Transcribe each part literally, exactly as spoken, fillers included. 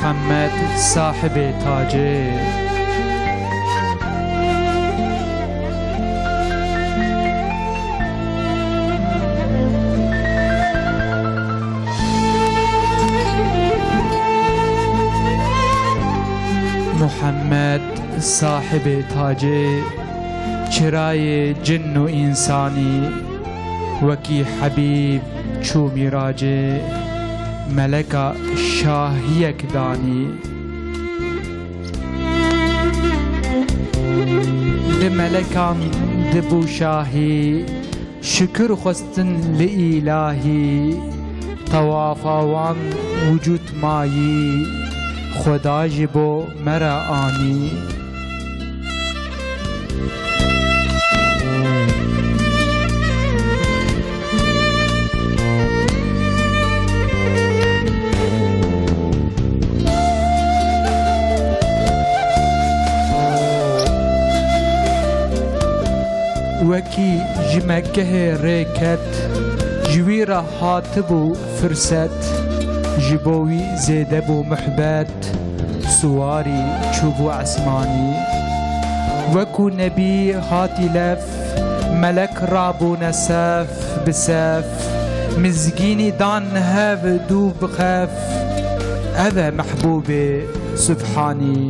Muhammed sahibê tacê. Muhammed sahibê tacê, çirayê cin û însanî, wekî Hebîb çû mîracê, meleka şahiyek danî. Li melekan dibû şahî, şikir xwestin li îlahî, tewafa wan wicûd mayî, Xweda ji bo me re anî. Wekî ji Mekkehê rê ket, ji wî re hatibû firset, ji bo wî zêde bû muhbet, siwarî çûbû esmanî. Wekû nebî hatî lef, melek rabûne sef bi sef, mizgînî dan hev dû bi xef, ev e mehbûbê Subhanî.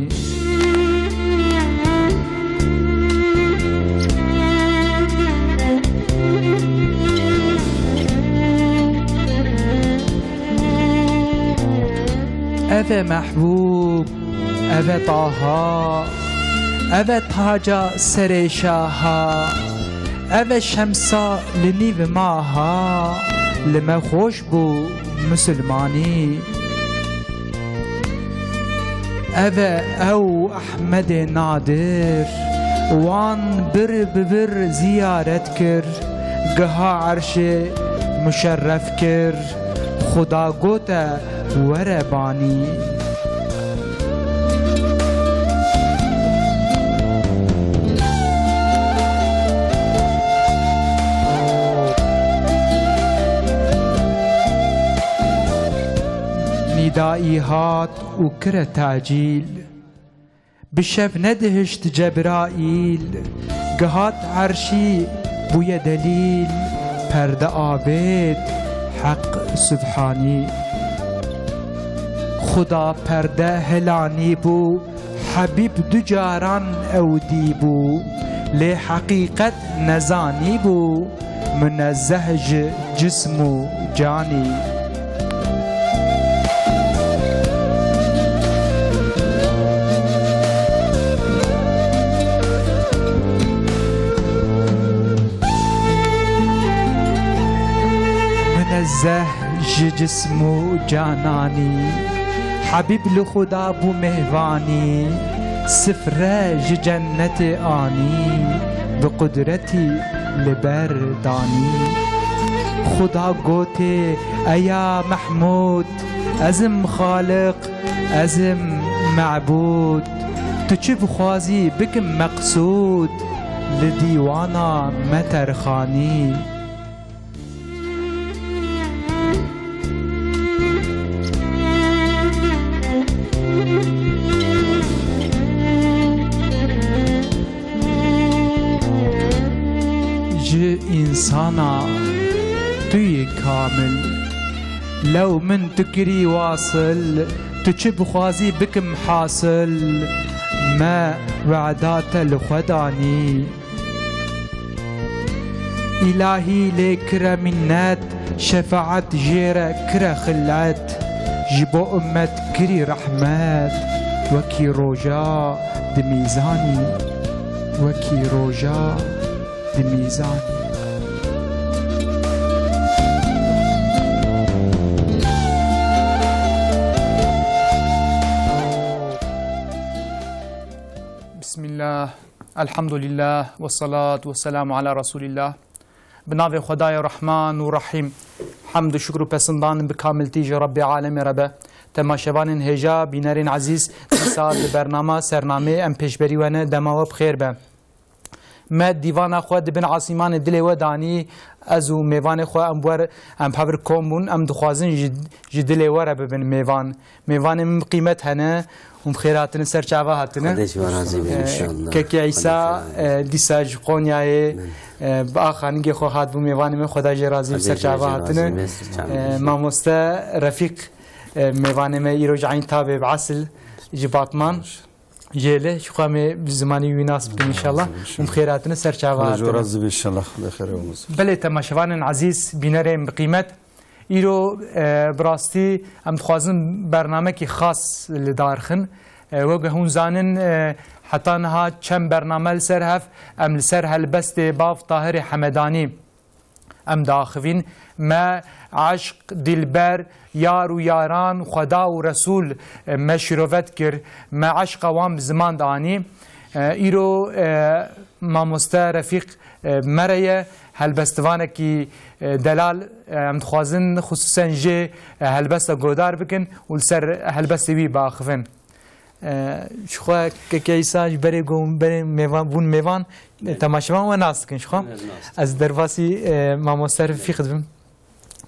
Ev e mehbûb, ev e Taha, ev e taca serê şaha, ev e şemsa li nîv maha, li me xweş bû misilmanî. Ev e ew Ehmedê Nadir, wan bir bi bir ziyaret kir, giha erşê muşerref kir, Xuda gote were banî. Nîdaî hat û kire tacîl. Bi şev nedihişt Cebraîl, gihat erşî bûye delîl, perde avêt Heq Subhanî. Xuda perde hilanî bû, Hebîb du caran ew dîbû, lê heqîqet nezanîbû. Munezzeh ji cism û canî. Munezzeh ji cism û cananî, Hebîb li Xuda bû mêvanî, sifre ji cennetê anî, bi qudretî li ber danî. Xuda gotê, eya Mehmûd, ez im Xaliq, ez im Mebûd, tu çi bixwazî bikim meqsûd, li dîwana me terxanî. Ji însana tu yî kamil, lew min tu kirî wasil, tu çi bixwazî bikim hasil, me weda te li xwe danî. Îlahî lê kire mînnet, şefaet jê re kire xilet, ji bo ummet kirî rehmet, wekî roja di mîzanî, wekî roja di mîzanî. Bismillah. Elhamdulillah, ve salatu ve selamu ala Resulillah. Bi navê Xwedayê Rehman û Rehîm. Hemd û şukr û pesindan bi kamiltî ji Rebbê Alemê re be. Temaşevanên hêja, bînerên ezîz, dîsa di bernama Sernameyê em pêşberî we ne, dema we bi xêr be. Me dîvana xwe di bin asîmanê dilê we danî, ez û mêvanê xwe em wer, em hev ir kom bûn, em dixwazin ji, ji dilê we re bibin mêvan. Mêvanê min bi qîmet hene û bi xêr hatine, ser çava hatine. Xwedê ji we razî be, Ee, inşallah. Kekê Îsa, Xwedê ji we razî be. Ee, dîsa ji Qonyayê, Min. Ee, bi axa ningê xwe hatibû mêvanê min, Xweda jê razî be, Xwedê ser ji we çava jê razî hatine. be, ser çava Ee, be. Mamoste Refîq, ee, mêvanê me îro ji Eyn Tabê bi esil, ji Batman. Jêlê, ji xwe em ê bi zimanî wî nas bikin inşallah. Hûn bi xêr hatine, ser çava Xwedê ji we hatine. razî be inşallah. Xwedê xêrê we bû. Belê, temaşevanên ezîz, bînerên bi qîmet. Îro, e, bi rastî em dixwazin bernamekî xas li dar xin. E, weke hûn zanin, e, heta niha çend bername li ser hev, em li ser helbestê Bav Tahirê Hemedanî em diaxivîn. Me eşq, dilber, yar û yaran, Xweda û Resul, e, me şîrove dikir. Me eşqa wan bi ziman dianî. E, îro, e, mamoste Refîq, e, me re ye, helbestivanekî, e, delal, e, em dixwazin xisûsen jê, e, helbesta guhdar bikin û li ser helbestê wî biaxivin. E, ji xwe keke Îsa ji berê ku berê mêvan, bûn mêvan, e, temaşevan we nas dikin ji xwe. Ez nas dikim. Ez derbasî, e, mamoste Refîq dibim.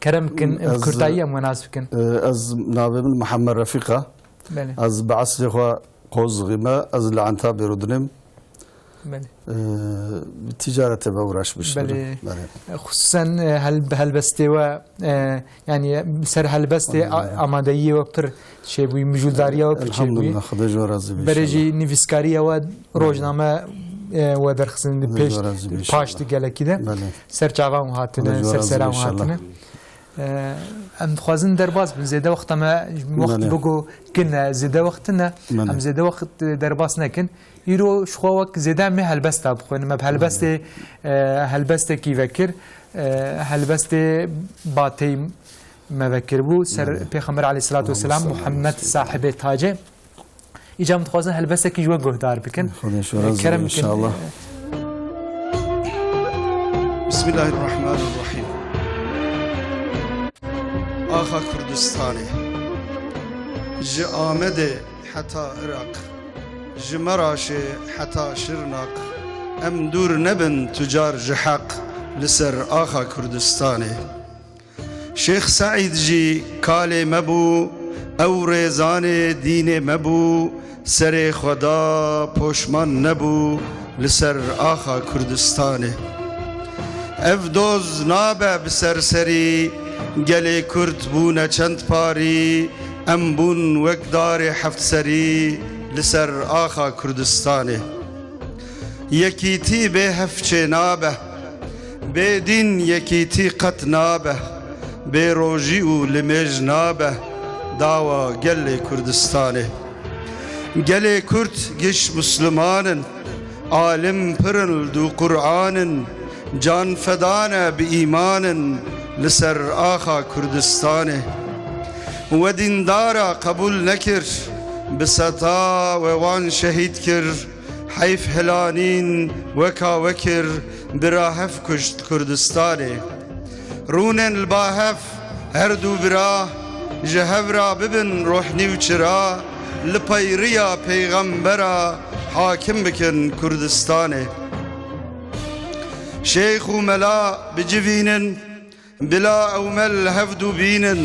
Kerem bikin, bi Ez, kurtayî em we nas bikin. e, ez navê min Mihemed Refîq e. Belê. Ez bi eslê xwe Qozixî me, ez li Entabê rûdinim. Belê. E, bi ticaretê me uğraşmiş Belê. birim. Belê. Xisûsen, e, hel-, bi helbestê we, e, yanî ser helbestê a-, Elhamdülillah. amadeyiyê we pir çêbûyî, mijûldarîya we pir çêbûyî. Elhamdülillah, Xwedê ji we razî be Berê inşallah. jî nivîskariya we Belê. rojname, e, we derxistin di Xwedê pêş, ji we razî be paş inşallah. di gelekî de. Belê. Ser çava hûn hatine, Xwedê ji we ser razî be sera hûn inşallah. hatine. E, em dixwazin derbas bin, zêde wexta me, wext Belê. bigo kin e, zêde wext tune, Belê. em zêde wext, e, derbas nekin. Îro ji xwe wek zêde em ê helbesta bixwînin. Me bi helbestê, Belê. e, helbestekî vekir, e, helbestê Batey me vekir bû. Ser Belê. Pêxember aleyhissalatu vesselam, Allahümme salli Muhammed aleyhi ve sellem. sahibê tacê. Îca em dixwazin helbestekî ji we guhdar bikin. Xwedê ji we razî be, Kerem bikin. inşallah. Bismillahirrahmanirrahim. Axa Kurdistanê. Ji Amedê heta Iraq, ji Meraşê heta Şirnak, em dûr nebin tucar ji heq li ser axa Kurdistanê. Şêx Seîd jî kalê me bû, ew rêzanê dînê me bû, serê xwe da poşman nebû li ser axa Kurdistanê. Ev doz nabe bi serserî, gelê Kurd bûne çend parî, em bûn wek darê heft serî li ser axa Kurdistanê. Yekîtî bê hev çênabe, bê dîn yekîtî qet nabe, bê rojî û limêj nabe dawa gelê Kurdistanê. Gelê Kurd giş Musliman in, alim pir in li dû Qur'an in, can feda ne bi îman in li ser axa Kurdistanê. We dîndara qebûl nekir, bi seta we wan şehîd kir, Heyf hilanîn weka we kir, bira hev kuşt Kurdistanê. Rûnin li ba hev, her du bira, ji hev ra bibin rohnî û çira, li peyriya peyxembera hakim bikin Kurdistanê. Şêx û mela bicivînin, Bila ew me li hevdû bînin,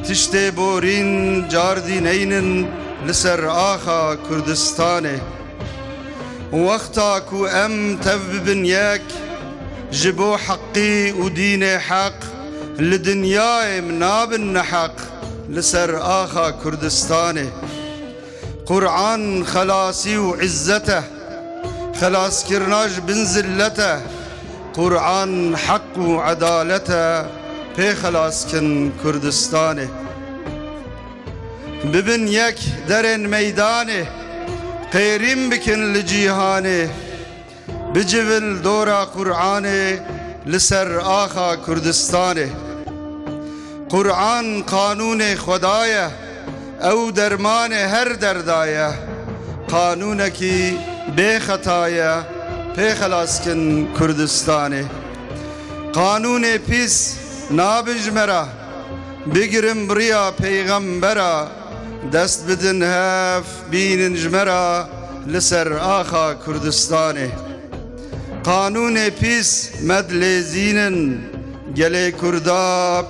tiştê borîn cardî neynin li ser axa Kurdistanê. Wexta ku em tev bibin yek, ji bo heqî û dînê heq, li dinyayê em nabin neheq li ser axa Kurdistanê. Qur'an xelasî û izzet e, xelaskirina ji bin zillet e. Qur'an heq û edalet e, pê xelas kin Kurdistanê. Bibin yek derên meydanê, qêrîn bikin li cîhanê. Bicivin li dora Qur'anê li ser axa Kurdistanê. Qur'an qanûnê Xweda ye, ew dermanê her derda ye. Qanûnekî bê xeta ye, pê xelas kin Kurdistanê. Qanûnê pîs nabin ji me re, bigirin bi riya peyxembera, dest bidin hev bînin ji me re li ser axa Kurdistanê. Qanûnê pîs me dilêzînin, gelê Kurda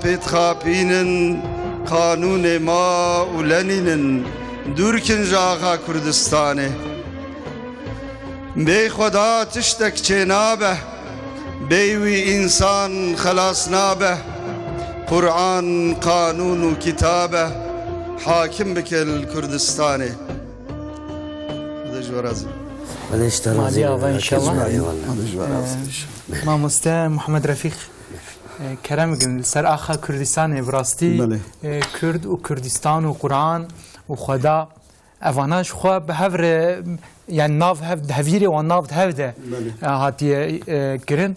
pêdxapînin, qanûnê ma û Lenînin, dûr kin ji axa Kurdistanê. Bê Xweda tiştek çênabe, bê wî însan xelas nabe, Quran, qanûn û kitabe, hakim bike li Kurdistanê. Xwedê ji we razî. Xwedê ji te razî be. Malî ava înşallah. Eyvallah. Xwedê ji we razî be. Ee, mamoste Muhammed Refîq, e, kerem bikin, li ser axa Kurdistanê bi rastî, Belê. e, Kurd û Kurdistan û Quran û Xweda, evana ji xwe bi hev re, yani nav hev, hevîrê wan nav di hev de, Belê. e, hatiye, e, kirin.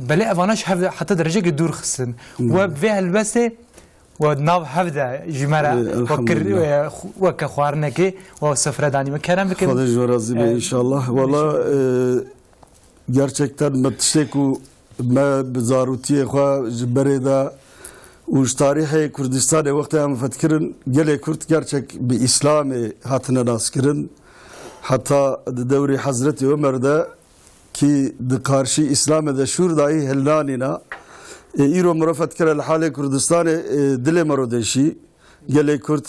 Belê evana ji hev heta derecekê dûr xistin. Hmm. We bi vê helbestê we di nav hev de ji me re Ê, we kir, elhamdülillah. e, xu-, weke xwarinekê we sifre danî. Me kerem bikin. Xwedê ji we razî be E, înşallah. Wala, e, gerçekten me tiştê ku me bi zarûtiyê xwe ji berê de û ji tarîhê Kurdistanê wextê em fetkirin, gelê Kurd gerçek bi Îslamê hatine naskirin. Heta di dewrê Hezretî Omer de kî di qarşî Îslamê de şûr dayî hilnanîna. Ê, îro mirov fetkire li halê Kurdistanê, ê, dilê mirov deşî. Gelê Kurd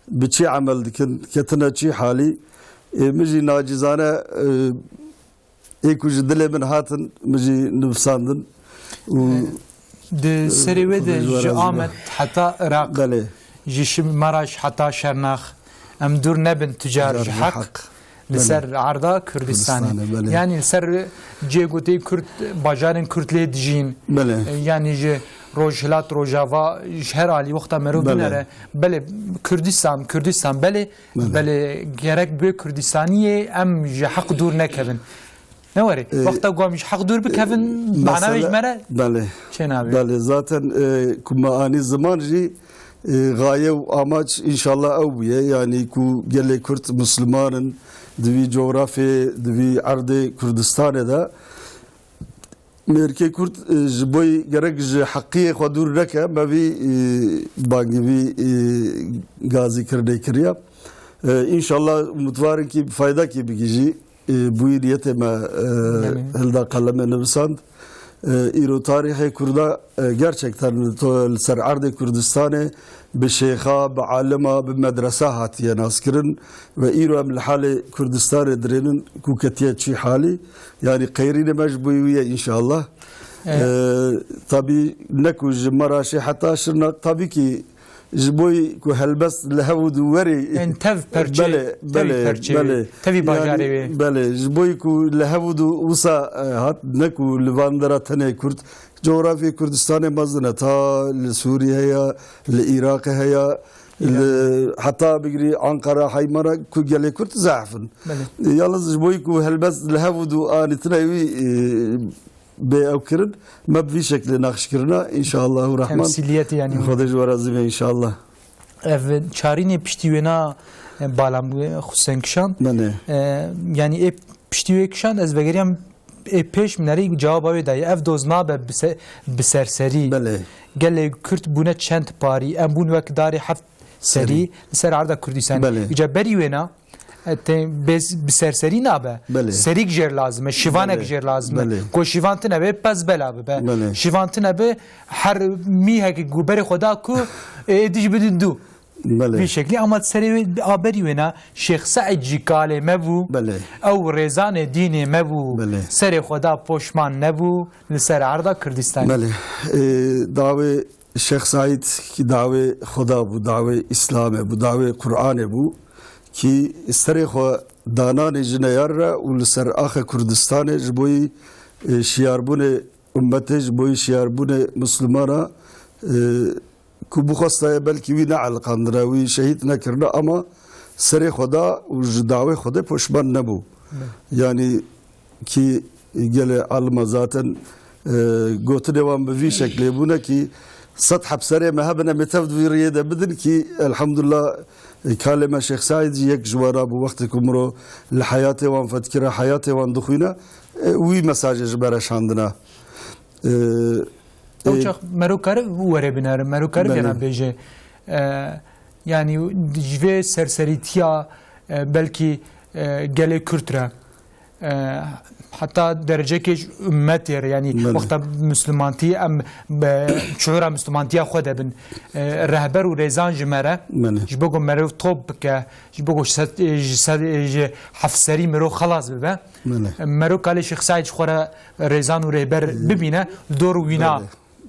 bi çi emel dikin, ketine çi halî? Ê, min jî nacizane, ê, ê ku ji dilê min hatin, min jî nivîsandin. Û, Di serê wê de Xwedê ji ji we razî be. Amed heta Iraq, Belê. ji Şim-, Maraş heta Şernax, em dûr nebin tucar Tucar ji ji heq. Heq. Li Belê. ser erda Kurdistanê. Kurdistanê, belê. Yani li ser cê gotê Kurd, bajarên Kurd lê dijîn. Belê. E, yani ji Rojhilat, Rojava, ji her alî wexta mero Belê. binere. Belê, Kurdistan, Kurdistan, belê. Belê. Belê, gerek bi Kurdistaniyê em ji heq dûr nekevin. Ne were? E, Wexta ku em ji heq dûr bikevin, e, mana wê ji mesele me re Belê. çênabê. Belê, zaten, e, ku me anî ziman jî, e, gaye û amaç înşallah ew bûye, yanî ku gelê Kurd Misliman in, di vî coğrafyê, di vî erdê Kurdistanê de mêrkê Kurd, e, ji bo gerek ji heqiyê xwe dûr neke, me vî, e, bangî vî, e, gazîkirinê kiriye. E, înşallah umutvar in kî bi faydakî bigihîjî. E, bûyî niyetê me, e, Belê. hilda qelemê nivîsand. E, îro tarîxê Kurda, e, gerçekten to-, li ser erdê Kurdistanê bi şêxa, bi alima, bi medresa hatiye naskirin ve îro em li halê Kurdistanê dirênin ku ketiye çi halî. Yani qeyrînê me ji bo wî ye înşallah. Evet. E, tabî ne ku ji Maraşê heta Şirnak, tabî ki ji bo ku helbest li hev û du werê Yani tev perçe, Belê, tevî belê, perçe, belê. tevî bajarê Yani, wê. belê, ji bo ku li hev û du wisa, e, hat, ne ku li van dera tenê Kurd, coğrafyê Kurdistanê mezin e, ta li Sûrî heye, li Îraqê heye, li, heta bigirî Ankara, Heymara ku gelê Kurd zehf in. Belê. Yalnız ji bo ku helbest li hev û du anîtine wî, e, bê ew kirin, me bi vî şeklê naxişkirina, înşaallahu Rahman. Temsîliyetê yani. Xwedê ji we razî be înşallah. Ev çarînê piştî wêna, e, balam, e, Husên kişand. Belê. E, yani ê piştî wê kişand, ez vegeriyam ê pêş min erê cewaba wê daye. Ev doz nabe bi se-, bi serserî. Belê. Gelê Kurd bûne çend parî, em bûn wek darê heft serî Serî. li ser arda Kurdistanê. Belê. Îca berî wêna, e, te, bez, bi serserî nabe. Belê. Serîk jêr lazim e, şivanek Belê. jêr lazim e. Belê. Ku şivan tine be, pez bela bibe. Belê. Şivan tine be, her mîhekî ku berê xwe da ku, e, êdî jî bidin dû. Belê. Vî şeklî, ama serê wê, a berî wêna, Şêx Seîd jî kalê me bû. Belê. Ew rêzanê dînê me bû. Belê. Serê xwe da poşman nebû li ser arda Kurdistanê. Belê. E, dawê Şêx Seîd ki dawê Xweda bû, dawê Îslamê bû, dawê Qur'anê bû ki serê xwe dananê ji neyar re û li ser axe Kurdistanê ji bo yî, e, şiyarbûnê ummetê, ji bo yî şiyarbûnê Mislimana, e, ku bixwestaye belkî wî neeliqandine, wî şehîd nekirine, ama serê xwe da û ji dawê Xwedê poşman nebû. Yanî ki gelê alima zaten, e, gotinê wan bi vî şeklê bûne ki sed heb serê me hebin, em ê tev di vî riyê de bidin ki elhamdulillah, e, kalê me Şêx Seîd jî yek ji wana bû, wextê ku miro li heyatê wan fedkire, heyatê wan dixwîne, e, wî mesajê ji me re şandina. E, Ew e, çax mero kare were binere, mero kare Belê. vêna bêje. E, yani ji vê serserîtiya, e, belkî, e, gelê Kurd re. E, heta derecekê ji ummetê re, yanî Belê. wexta Müslümantî em be, çûra Müslümantiya xwe de bin. E, rehber û rêzan ji me re, Belê. ji bo ku meriv top bike, ji bo ku ji se-, ji se-, ji hefserî meriv xelas bibe. Belê. Meriv kalê Şêx Seîd ji xwe re rêzan û rêber bibîne, li dor wîna.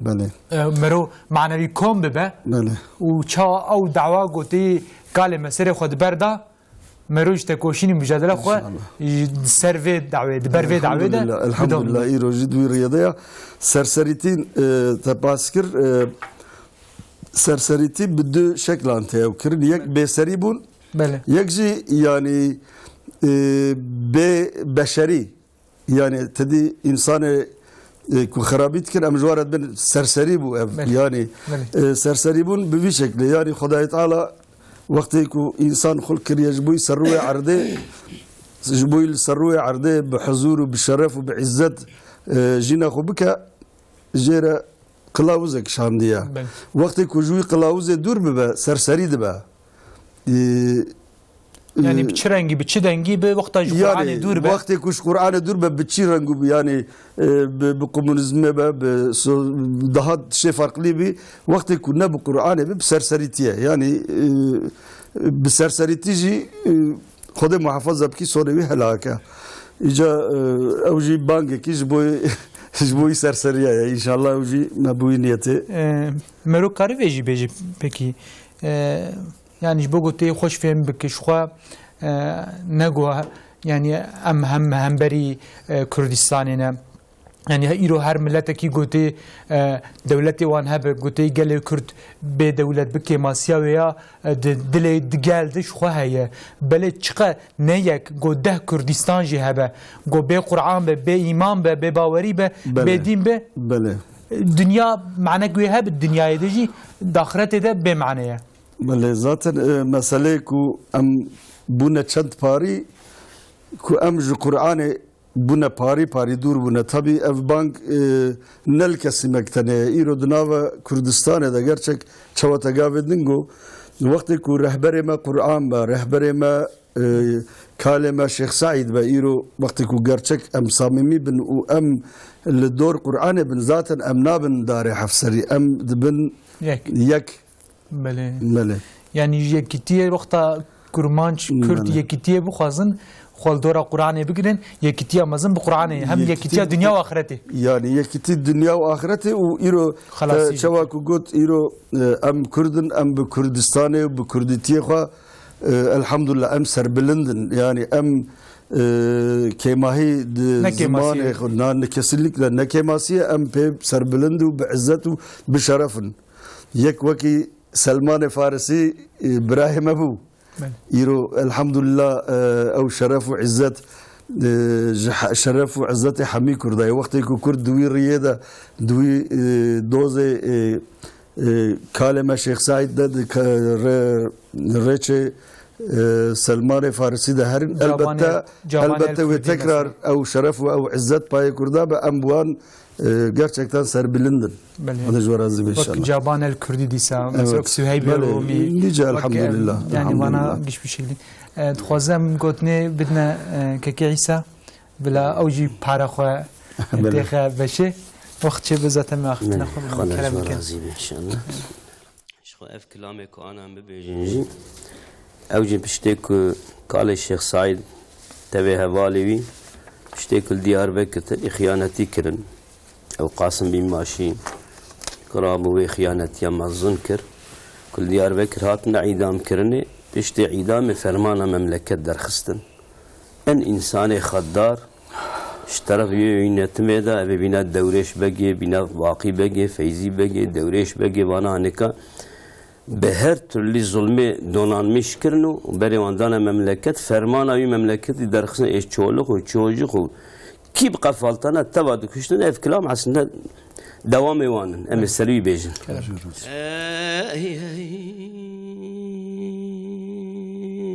Belê. Belê. E, meriv manevî kom bibe. Belê. Û çawa ew dawa gotî kalê me serê xwe di ber da, meriv ji tekoşînî micadele xwe İnşallah. ji ser vê dawê, di ber vê dawê de Elhamdulillah, bidom. elhamdulillah, îro jî di wî riyê de ya. Serserîtîn, e, te bas kir, e, serserîtî bi du şeklan tê ew kirin. Yek bêserî bûn, Belê. yek jî, yanî, e, bê beşerî. Yanî, te dî însanê, e, ku xerabî dikin, em ji wan re dibin serserî bû ev. Belê. Yanî, Belê. e, serserî bûn bi vî şeklê. Yanî, Xwedayê Teala wextê ku însan xulq kiriye ji bo yî ser rûyê erdê, ji bo yî li ser rûyê erdê bi huzûr û bi şeref û bi îzzet, e, jîna xwe bike, jê re qilawizek şandiye. Belê. Wextê ku ji wî qilawizê dûr bibe, serserî dibe. E, Yanî bi çi rengî, bi çi dengî, bi wexta ji Qur'anê dûr be. Wextê ku ji Qur'anê dûr be, bi çi reng û bi, yanî, e, bi, bi komunîzmê be, bi so-, daha tiştê farklî bî, wextê ku ne bi Qur'anê be, bi serserîtî ye. Yanî, e, bi serserîtî jî, e, Xwedê muhafaza bikî, sonê wî helak e. Îca, e, ew jî bangekî ji bo, ji bo wî serseriya ye. Înşallah ew jî me bi wî niyetê. E, Mero karî vê jî bêjî pekî. E, Yanî ji bo ku tê xweş fêm bike ji xwe, e, ne ku, yanî em hem hemberî, e, Kurdistanê ne. Yanî îro her miletekî ku tê, e, dewletê wan hebe, ku tê gelê Kurd bê dewlet bi kêmasiya wê ya, e, di dilê di gel de ji xwe heye. Belê çiqe ne yek, ku deh Kurdistan jî hebe, ku bê Qur'an be, bê îman be, bê bawerî be, Belê. bê dîn be, Belê. dinya manek wê hebe, dinyayê de jî, di axretê de bê mane ye. Belê, zaten, e, meseleyê ku em bûne çend parî, ku em ji Qur'anê bûne parî, parî dûr bûne. Tabî ev bang, e, ne li Kesîmek tenê ye. Îro di nava Kurdistanê de gerçek çawa te gavê din got, wextê ku rehberê me Qur'an be, rehberê me, e, kalê me Şêx Seîd be, îro wextê ku gerçek em samîmî bin û em li dor Qur'anê bin, zaten em nabin darê hefserî, em dibin Yek. yek. Belê. Belê. Yanî ji yekîtiyê wexta Kurmanc, Kurd Belê. yekîtiyê bixwazin, xwe li dora Qur'anê bigirin, yekîtiya mezin bi Qur'anê, hem Yekîtî yekîtiya bi dinya û axretê. Yanî yekîtî dinya û axretê û îro Xelasî te çawa dike. ku got, îro, e, em Kurd in, em bi Kurdistanê û bi Kurdîtiyê xwe, e, elhamdulillah, em serbilind in. Yanî em, e, kêmahî di Ne kêmasî zimanê ye. xwe, na, ne, kesinlikle ne kêmasî ye, em pê serbilind û bi izzet û bi şeref in. Yek wekî Selmanê Farisî, e, birayê me bû. Belê. Îro, elhamdulillah, e, ew şeref û izzet, e, ji he-, şeref û izzetê hemî Kurda ye. Wextê ku Kurd di wî riyê de, di wî, e, dozê, e, e, kalê me Şêx Seîd de, di ke-, re-, rêçê, e, Selmanê Farisî de herin, Cabanê, elbette, cabanê elbette wê Kurdî tekrar mesela. ew şeref û ew izzet payê Kurda be, em bi wan E, gerçekten serbilind in. Belê. Xwedê ji we razî be Wek inşallah. Caban el Kurdî dîsa, mesela Evet. wek Suheyb Belê. Romî, Nice wek, elhamdülillah, yanî elhamdülillah. vana giş bir şekilde. E, dixwazim gotinê bidine, e, Kekê Îsa, bila ew jî para xwe Belê. têxe beşê. Wext çê bi zaten me axiftina Belê. xwe Xwedê kerem ji we bikin. razî be inşallah. Ji xwe ev kilamê ku ana em bibêjin jî, ew jî piştê ku kalê Şêx Seîd tevê hevalê wî, piştê ku li Diyarbekir tenê xiyanetî kirin. Ew Qasim Bînbaşî ku rabû wê xiyanetiya mezin kir, ku li Diyarbekir hatine îdamkirinê, piştê îdamê fermana memleket derxistin. En însanê xeddar ji teref yê yönetimê de, ev ê bîna Dewrêş Begê, bîna Baqî Begê, Feyzî Begê, Dewrêş Begê, vana nika bi her türlü zulmê donanmiş kirin û berê wan dane memleket, fermana wî memleketî derxistin ê çolix û çocix û kî bi qefaltana teva dikuştin, ev kilam aslında dewamê wan in. Em ê ser wî bêjin. Ey,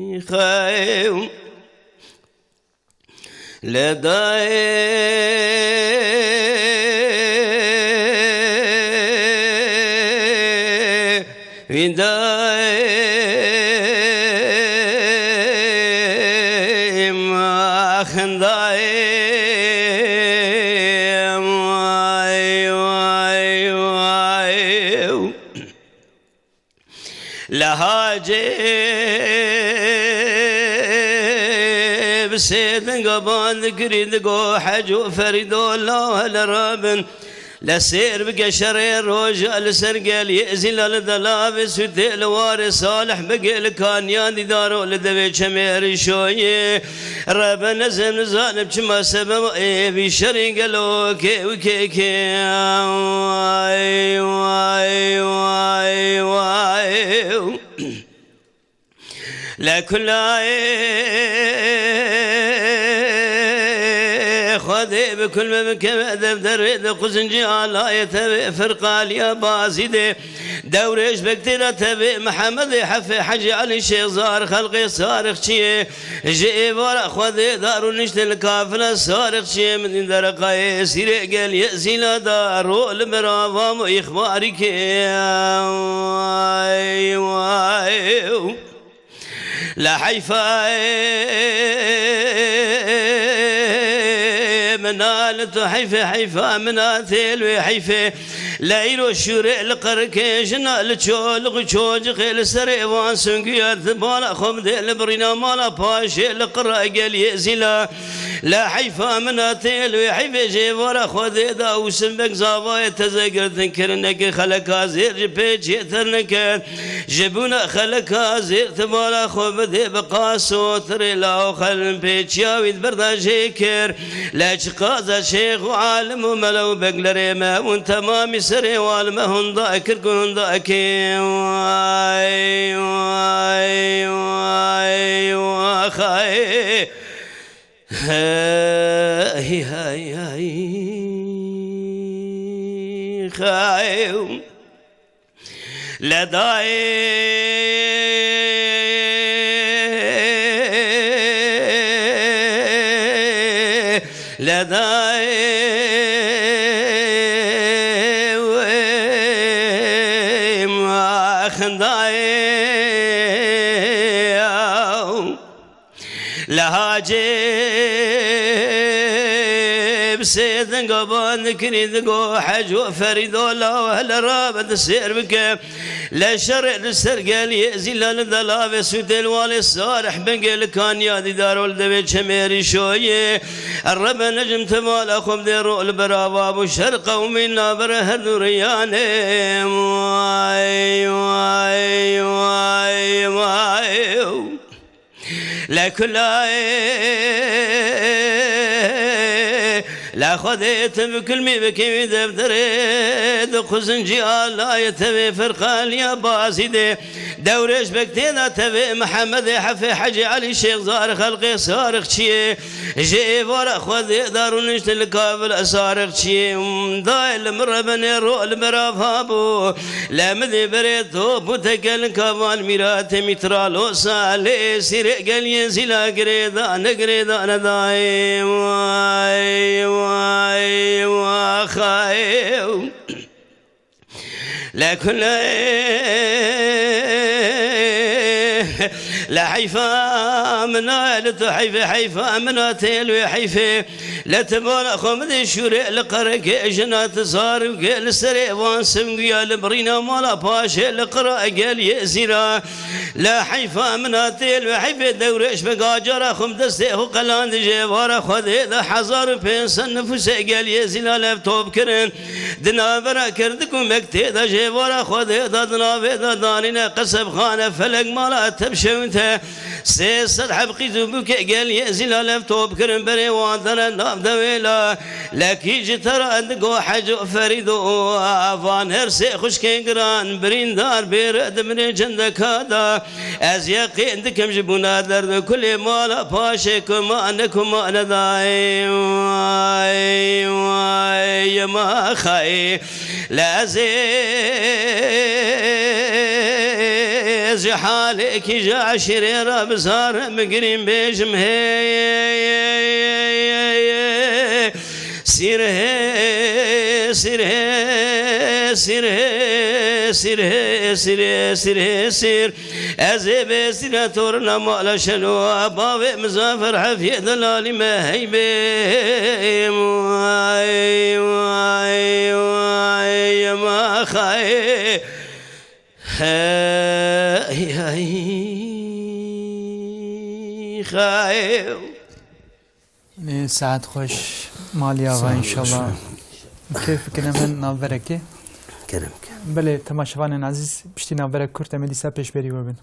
ey, xew. Li dayê wî dayê ma xindayê. Li hacê bi sê dinga ban dikirî, digo Hec û Ferîdo, law hele rabin. Li sêr bike şerê roja li ser geliyê Zîla, li delavê sûtê li warê Salih bike, li kaniya dîdaro li devê çemê Rîşoyê. Rebe nezem nizanim çima sebeba ê vî şerî gelo kê û kê kê. Way, way, way, way. Lê kulayê Xwedê bi kul me bikeve dev derê de quzincî alayê tevê Firqaliya Bazîdê. Dewrêş bek tê de tevê Mihemedê Hefê Hecî Elî Şêxzar xelqê Sarixçiyê. Ji êvara Xwedê dar û niştê li kafila Sarixçiyê min dî dereqayê sîrê geliyê Zîla da ro li beravam û îxbarî kê. Ay, ay. La heyfa min a li tu, heyfê heyfa min a têl wê heyfê. La îro şûrê li qirikê jina li çolix û çocixê li serê wan sungiya di bala xwe bidê li birîna mala paşê li qira geliyê Zîla. La heyfa min a têl wê heyfê jê vara Xwedê da û simbek zavayê teze girtin kirineke xeleka zêr ji pê çêtir neket. Ji bûna xeleka zêr ti bala xwe bidê bi qaso tirê law xelin pêçiya wî di berda jê kir. Le çiqaza şêx û alim û mela û beglerê me hûn temamî serê wal me hunda kir ku hunda kê. Way, way, way, waxay. Hey, hey, hey, xay. Ledayê, ledayê, wê maxindayê. Li hacê bi sê dinga ban dikirî, digo Hec û Ferîdo, law hele rabe di sêr bike. Le şerê li ser geliyê Zîla li delavê sûtê li walê Sarih bingê li kaniya dîdaro li devê çemê Rîşoyê. Rebe necim ti mala xwe bidê ro li berava bû şer qewmî navbera her du riyanê. Way, way, way, way. Le kulayê la Xwedê ti bi kulmî bikevî devderê di quzincî alayê tevê Firqaliya Bazîdê. Dewrêş bek tê de tevê Mihemedê Hefê Hecî Elî Şêxzar xelqê Sarixçiyê. Ji êvara Xwedê da rûniştin li kavil Sarixçiyê. Dayê li min rebenê ro li berav habû. Lê min dê berê top û tekelin kavan mîratê mîtralosa lê sîrê geliyê Zîla girêdane, girêdane dayê. Way, way, waxayê. Le kulê. Le heyfa min a, li tu heyfê, heyfa min a, têl wê heyfê. Le ti bala xwe bidê şûrê li qerekê jina ti zarokê li serê wan simgiya li birîna mala paşê li qira geliyê Zîla. Le heyfa min a têl wê heyfê dewrêş be gacara xwe bi destê xwe qelandî jê vara Xwedê de hezar û pênc sed nifûsê geliyê Zîla lev top kirin. Di navbera kirdik û mektê de jê vara Xwedê de di navê de danîne qesebxane felek mala tebşewte. Sê sed heb qîz û bûkê geliyê Zîla lev top kirin berê wan dere nav dewêla. Lekî ji te re digo Hec û Ferîd û van her sê xwişkên giran birîndar bêre di binê cendeka de. Ez yeqîn dikim ji bûna derd û kulê mala paşê ku mane ku mane dayê. Way, way, yema xayê. Le ez ê ji halekî ji eşîrê re bizarim, bigirîm bêjim hê. Sîr hê, sîr hê, sîr hê, sîr hê, sîr hê, sîr hê, sîr hê, sîr. Ez ê bê sîra torna mala şeno, bavê Mizafir Hefiyê delalî me heybê. Way, way, way, yema xayê. He, Ê, saet xweş, malî ava, înşallah. Kêf bikine min navberekê. Kerem ke. Belê, temaşevanên ezîz, piştî navberek kurt em ê dîsa pêşberî we bin.